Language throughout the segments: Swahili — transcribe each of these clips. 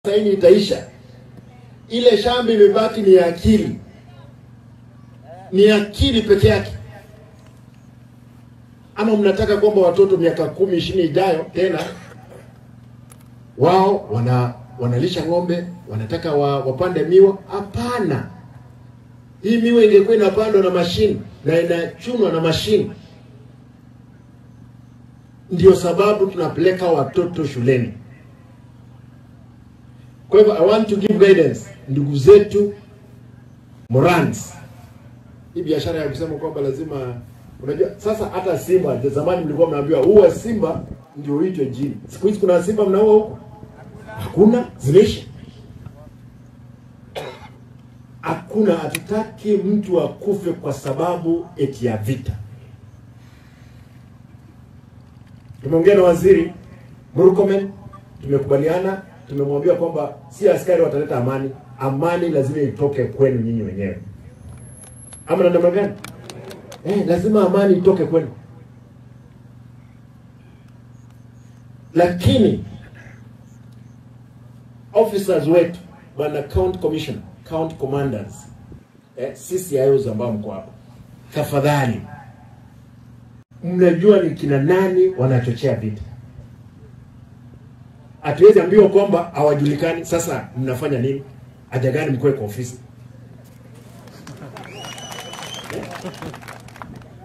saini itaisha. Ile shamba imebaki ni akili. Ni akili peke yake. Ama mnataka kwamba watoto miaka 10, 20 ijayo tena wao wanalisha ng'ombe, wanataka wapande miwa? Hapana. Hii miwa ingekuwa inapandwa na mashine na inachunwa na mashine. Ndio sababu tunapeleka watoto shuleni. Kwa hivyo I want to give guidance ndugu zetu Morans. Hii biashara ya kusema kwamba lazima, unajua sasa hata simba zamani mlikuwa mnaambiwa uwe simba ndio uitwe jini. Siku hizi kuna simba mnaua huko? Hakuna, zimeisha. Hakuna, hatutaki mtu akufe kwa sababu eti ya vita. Tumeongea na Waziri Murkomen, tumekubaliana, tumemwambia kwamba si askari wataleta amani, amani lazima itoke kwenu nyinyi wenyewe. Ama na namna gani? Lazima amani itoke kwenu. Lakini officers wetu, bwana county commissioner, county commanders, CCIOs ambao mko hapa, tafadhali, mnajua ni kina nani wanachochea vita. Hatuwezi ambiwa kwamba hawajulikani. Sasa mnafanya nini? Haja gani mkoe kwa ofisi?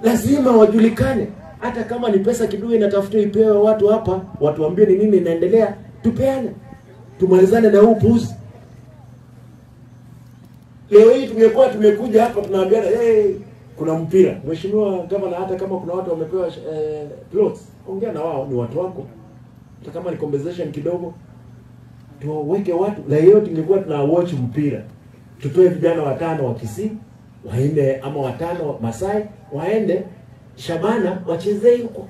Lazima wajulikane. Hata kama ni pesa kidogo inatafutwa ipewe watu hapa, watu waambie ni nini inaendelea, tupeane. Tumalizane na huu puzi. Leo hii tungekuwa tumekuja hapa tunaambiana, hey, kuna mpira. Mheshimiwa Gavana, hata kama kuna watu wamepewa plots, ongea na wao, ni watu wako. Hata kama ni compensation kidogo, tuweke watu. Leo tungekuwa tuna watch mpira. Tutoe vijana 5 wa Kisii, 4 ama 5 Masai, waende Shabana wachezee huko.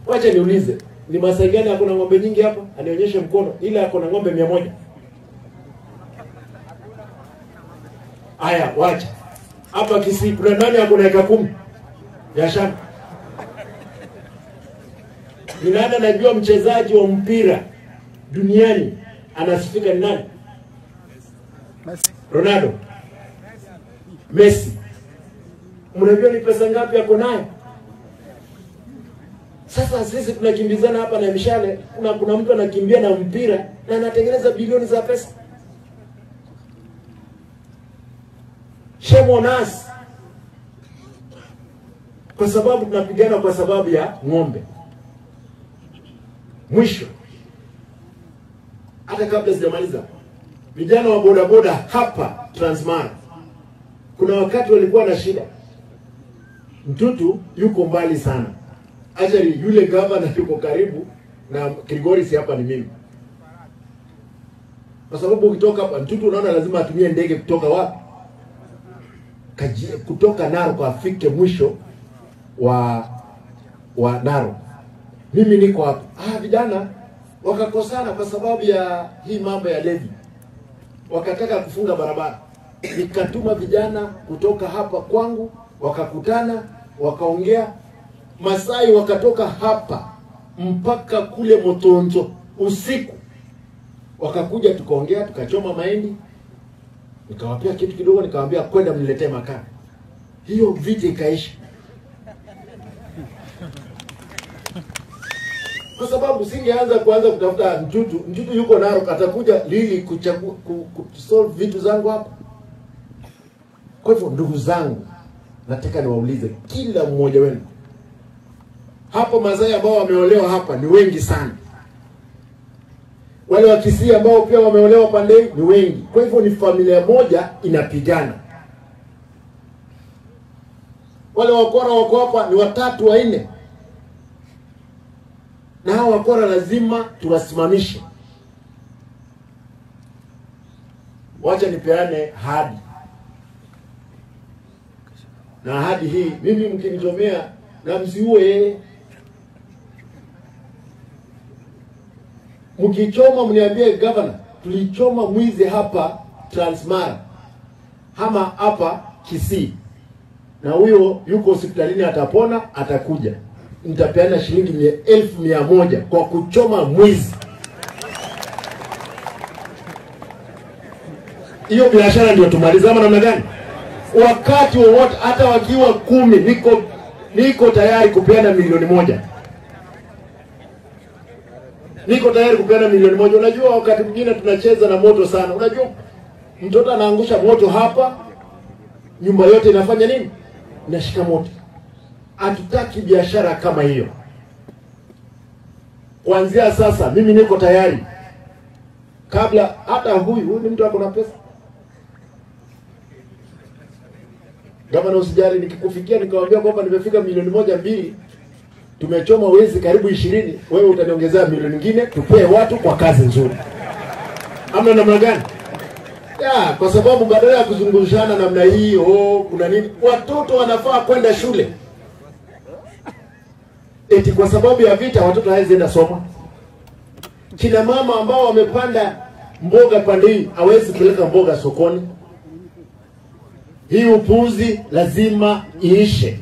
Wacha niulize, ni Masai gani hakuna ng'ombe nyingi hapa? Anionyeshe mkono, ila ako na ng'ombe 100. Aya, wacha. Hapa Kisii kuna nani ako na eka 10 ya shamba? Ni nani anajua mchezaji wa mpira duniani anasifika ni nani? Messi. Ronaldo. Messi. Mnajua ni pesa ngapi yako nayo? Sasa sisi tunakimbizana hapa na mishale, kuna mtu anakimbia na mpira na anatengeneza bilioni za pesa. Shame on us. Kwa sababu tunapigana kwa sababu ya ng'ombe. Mwisho, hata kabla sijamaliza, vijana wa bodaboda hapa Transmara, kuna wakati walikuwa na shida. Mtutu yuko mbali sana. Actually yule governor yuko karibu na Kilgoris hapa ni mimi. Kwa sababu ukitoka hapa Mtutu unaona lazima atumie ndege kutoka wapi? Kutoka Narok afike mwisho wa Narok. Mimi niko hapa. Vijana wakakosana kwa sababu ya hii mambo ya levy. Wakataka kufunga barabara. Nikatuma vijana kutoka hapa kwangu, wakakutana, wakaongea. Masai wakatoka hapa mpaka kule Motonzo usiku. Wakakuja tukaongea, tukachoma mahindi. Nikawapia kitu kidogo, nikawaambia kwenda mniletee makaa. Hiyo vita ikaisha. Kwa sababu singeanza kuanza kutafuta Mtutu. Mtutu yuko Narok, atakuja lili kuchagua kusolve vitu zangu hapa. Kwa hivyo ndugu zangu, nataka niwaulize kila mmoja wenu. Hapo Masai ambao wameolewa hapa ni wengi sana. Wale wa Kisii ambao pia wameolewa pande ni wengi. Kwa hivyo ni familia moja inapigana. Wale wakora wako hapa ni 3 4. Na hao wakora lazima tuwasimamishe. Wacha nipeane ahadi. Na ahadi hii mimi mkinichomea na msiue. Mkichoma mniambie governor, tulichoma mwizi hapa Transmara, ama hapa Kisii. Na huyo yuko hospitalini, atapona, atakuja. Nitapeana shilingi 100,000 kwa kuchoma mwizi. Hiyo biashara ndio tumalize ama namna gani? Wakati wowote hata wakiwa 10 niko tayari kupeana 1,000,000. Niko tayari kupeana 1,000,000. Unajua wakati mwingine tunacheza na moto sana. Unajua mtoto anaangusha moto hapa, nyumba yote inafanya nini? Inashika moto. Hatutaki biashara kama hiyo. Kuanzia sasa mimi niko tayari. Kabla hata huyu ni mtu ako na pesa. Gavana usijali, nikikufikia nikamwambia kwamba nimefika 1,200,000, tumechoma wezi karibu 20, wewe utaniongezea milioni nyingine, tupee watu kwa kazi nzuri. Ama namna gani? Ya, kwa sababu badala ya kuzungushana namna hii, oh, kuna nini? Watoto wanafaa kwenda shule. Eti kwa sababu ya vita watoto hawezi enda soma. Kina mama ambao wamepanda mboga pande hii hawezi kupeleka mboga sokoni. Hii upuuzi lazima iishe.